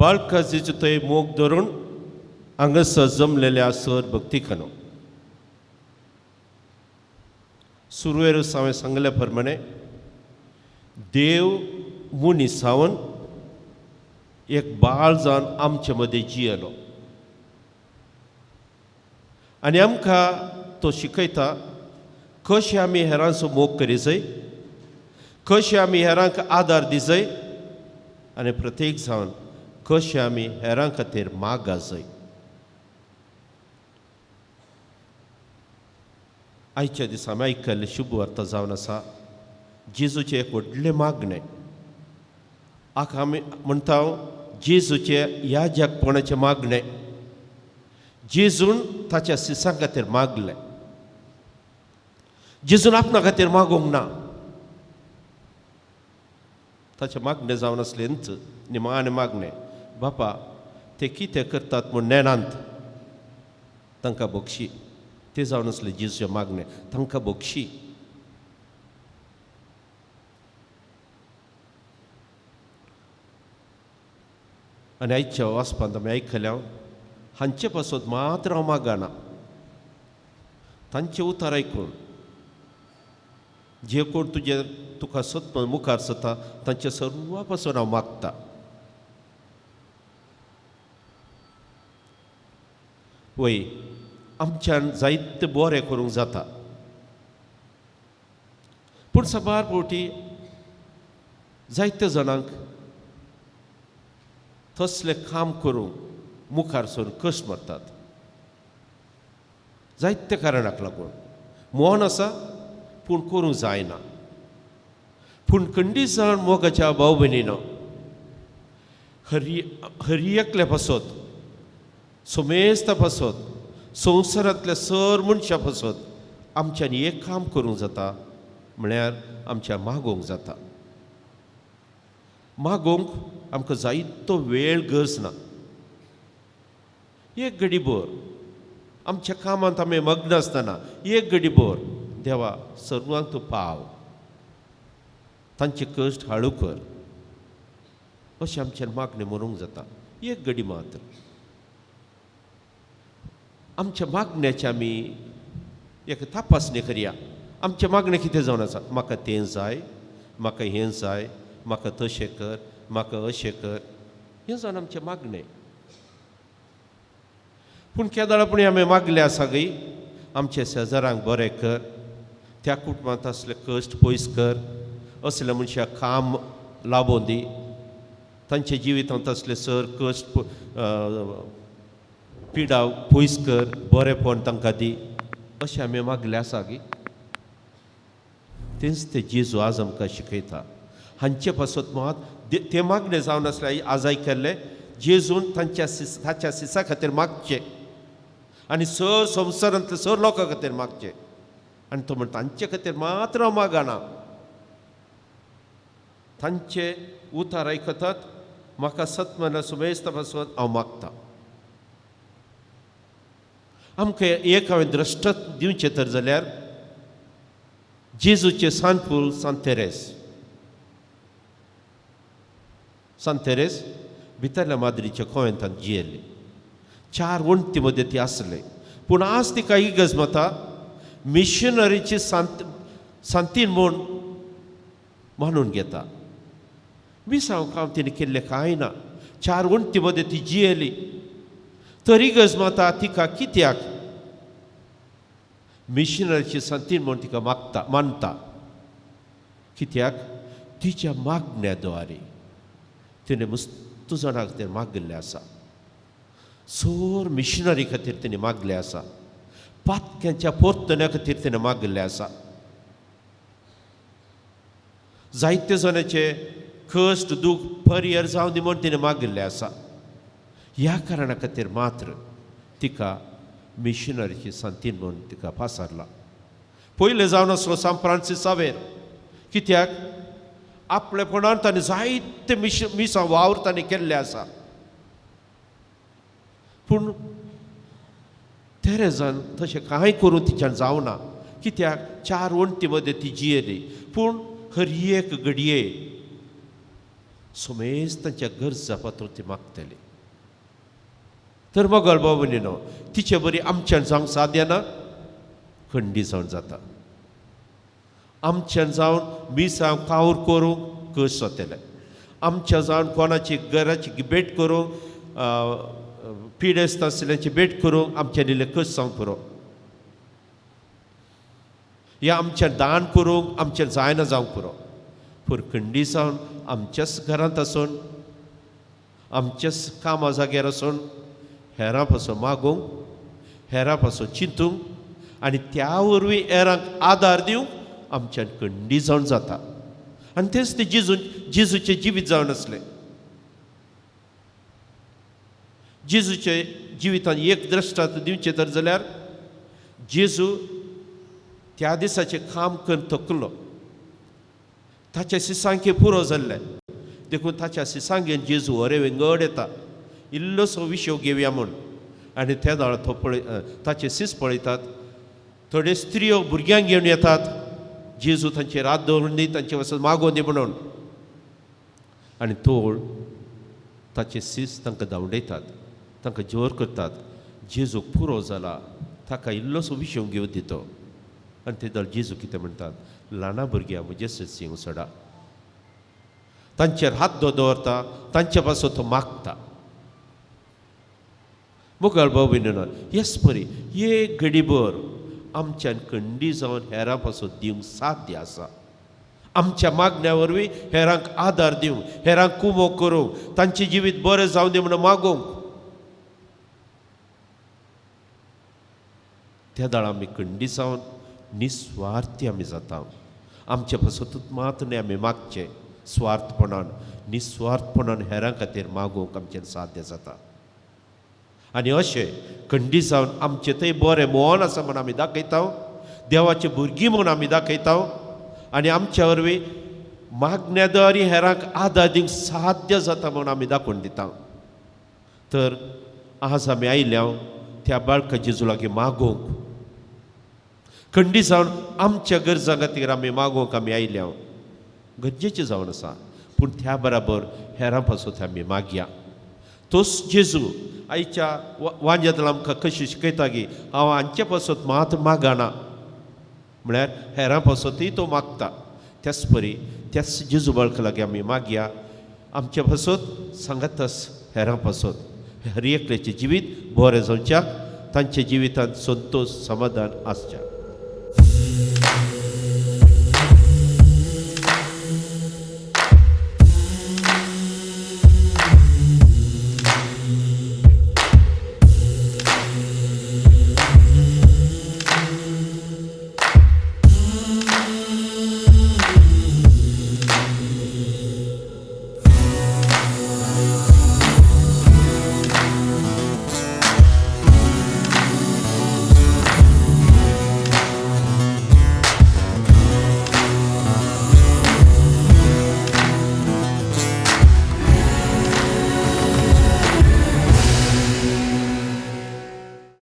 बाळका जेजू थंय मोग धरून हांगासर जमलेल्या सर भक्तिकानो, सुरवेरूच हांवें सांगल्या प्रमाणे देव मनीस जावन एक बाळ जावन आमचे मदें जियेलो आनी आमकां तो शिकयता कशें आमी हेरांचो मोग करी जाय, कशें आमी हेरांक आदार दिजय आनी प्रत्येक जावन कशें आमी हेरां खातीर मागा जाय. आयच्या दिसा आमी आयकल्लें शुभ वार्ता जावन आसा जेजूचें एक व्हडलें मागणें. आका आमी म्हणटा जेजूचें ह्या जगपणाचें मागणें. जेजून ताच्या सिसां खातीर मागलें. जेजून आपणा खातीर मागूंक ना. ताचें मागणें जावन आसलेंच निमाणें मागणें, बापा ते कितें करतात म्हूण नेणांत तांकां बक्षी. तें जावन आसलें जेजूचें मागणें, तांकां बक्षी. आनी आयच्या वाचपांत आमी आयकल्या हांचे पासत मात्र हांव मागना, तांचें उतर आयकून जे कोण तुजे तुका सत मुखार सता तांचे सर्वा पासून हांव मागता. वय आमच्यान जायते बरें करूंक जाता, पूण साबार फावटी जायते जाणांक तसलें काम करूंक मुखार सरून कश्ट मारतात जायते कारणाक लागून. मन आसा पूण करूंक जायना. पूण खंडीत जाण मोगाच्या भाव भयणीनो हरी हरी एकल्या पासत, समेस्ता पासत, संवसारांतल्या सर मनशां पासत आमच्यांनी एक काम करूंक जाता, म्हळ्यार आमच्या मागोवंक जाता. मागोवंक आमकां जायतो वेळ गरज ना. एक घडी भर आमच्या कामांत आमी मग्न आसतना एक घडी भर देवा सर्वांक तूं पाव, तांचे कश्ट हाळू कर, अशें आमच्यान मागणें म्हणूंक जाता. एक घडी मात्र आमच्या मागण्याची आमी एक तपासणी करया. आमचें मागणें कितें जावन आसा? म्हाका तें जाय, म्हाका हें जाय, म्हाका तशें कर, म्हाका अशें कर, हें जावन आमचें मागणें. पूण केदळापणी आमी मागलें आसा गय आमच्या शेजारांक बरें कर, त्या कुटुंबांत आसले कश्ट पयस कर, असल्या मनशाक काम लाबोवन दी, तांच्या जिवितांत आसले सर कश्ट पिडा पयस कर, बरेंपण तांकां दी, अशें आमी मागलें आसा गी. तेंच ते जेजू आज आमकां शिकयता. हांचे पासत मात ते मागणें जावन आसलें आज आयकल्लें जेजून तांच्या ताच्या सिसा खातीर मागचें आनी सर संवसारांतले सर लोकां खातीर मागचें. आनी तो म्हणटा तांचे खातीर मात्र हांव मागना, तांचे उतार आयकतात म्हाका सतमना सुमेस्ता पासून हांव मागता. आमकां एक हांवें द्रश्ट दिवचें तर जाल्यार जेजूचें सांतफूल सांत तेरेस, सांत तेरेस भितरल्या माद्रीच्या कोवेंतांत जियेल्ली. चार वण्टी मदें ती आसले, पूण आज तिका इगर्ज माता मिशनरीची सांतीन म्हूण मानून घेता. मिसांव काम तिणें केल्लें कांय ना, चार वण्टी मदें ती जियेली, तर इगर्ज माता तिका कित्याक मिशनरीची सांतीन म्हूण तिका मागता मानता? कित्याक तिच्या मागण्या द्वारे तिणें मस्त जाणां खातीर मागिल्लें आसा, सोर मिशनरी खातीर तिणें मागलें आसा, पातक्यांच्या पोरतण्या खातीर तिणें मागिल्लें आसा, जायते जाणांचे कश्ट दूख परियर जावन दी म्हूण तिणें मागिल्लें आसा. ह्या कारणा खातीर मात्र तिका मिशनरीची सांतीन म्हूण तिका पासारला. पयलें जावन आसलो सांत फ्रांसीस सावेर, कित्याक आपलेपणान ताणें जायते मिसां वावर ताणें केल्ले आसा, पूण तेरेजान तशें कांय करूं तिच्यान जावना. कित्याक चार वण्टी मदें ती जियेली, पूण हर एक घडये सुमेज तांच्या गरजा पातून ती मागतली. तर मगळ बाबू न्हू तिचे बरी आमच्यान जावंक साध्य ना, खंडी जावन जाता. आमच्यान जावन मिसांव कावर करूंक कस जातलें, आमच्या जावन कोणाची घराची भेट करूंक, पिडेस्त आशिल्ल्यांची भेट करूंक आमच्या इल्लें कस जावंक पुरो, या आमच्या दान करूंक आमचें जायना जावंक पुरो. पूण खंडी जावन आमच्याच घरांत आसून, आमच्याच कामा जाग्यार आसून हेरां पासून मागूंक, हेरां पासून चिंतूंक आनी त्या वरवीं हेरांक आदार दिवंक आमच्यान खंडी जावन जाता. आनी तेंच ते जेजूचें जिवीत जावन आसलें. जेजूचे जिवितान एक दृश्टांत दिवचें तर जाल्यार जेजू त्या दिसाचें काम करून थकलो, ताच्या सिसांके पुरो जाल्लें. देखून ताच्या सिसांगेन जेजू वरे विंगड येता, इल्लोसो विशय घेवया म्हूण. आनी त्या वेळार तो पळय ताचे सीस पळयतात, थोड्यो स्त्रियो भुरग्यांक घेवन येतात, जेजू तांचेर हात दवरून दी, तांचे वचून मागोवन दी म्हणून. आनी तोळ ताचे सीस तांकां धांवडयतात, तांकां जोर करतात. जेजूक पुरो जाला, ताका इल्लोसो विशय घेवन दितो. आनी ते दर जेजू कितें म्हणटात, ल्हाना भुरग्यां म्हजे सस्यंग सोडा. तांचेर हात दवरता, तांचे पासून तो मागता. मुखार भाव भयणीनो, हेच परी एक घडीभर आमच्यान खंडी जावन हेरां पासून दिवंक साध्य आसा. आमच्या मागण्या वरवीं हेरांक आदार दिवंक, हेरांक कुमो करूंक, तांचें जिवीत बरें जावं दी म्हणून मागूंक. त्या दाळ आमी खंडी जावन निस्वार्थी आमी जाता. आमच्या पासतूच मात न्हय आमी मागचें, स्वार्थपणान निस्वार्थपणान हेरां खातीर मागूंक आमचें साध्य जाता. आनी अशें खंडी जावन आमचें थंय बरें मोहन आसा म्हूण आमी दाखयता, देवाची भुरगीं म्हूण आमी दाखयता. आनी आमच्या वरवीं मागण्या द्वारी हेरांक आदार दिवंक साध्य जाता म्हूण आमी दाखोवन दिता. तर आज आमी आयल्या त्या बाळका जेजू लागीं मागूंक, खंडी जावन आमच्या गरजां खातीर आमी मागूंक आमी आयल्या, गरजेचें जावन आसा. पूण त्या बराबर हेरां पासून आमी मागया. तोच जेजू आयच्या वांज्यांतल्यान आमकां कशी शिकयता की हांव हांचे पासत मात मागना, म्हळ्यार हेरां पासतूय तो मागता. त्याच परी त्याच जेजू बाळका लागीं आमी मागया, आमचे पासत सांगातच हेरां पासत हर एकल्याचें जिवीत बरें जावच्याक, तांच्या जिवितांत संतोश समाधान आसच्या.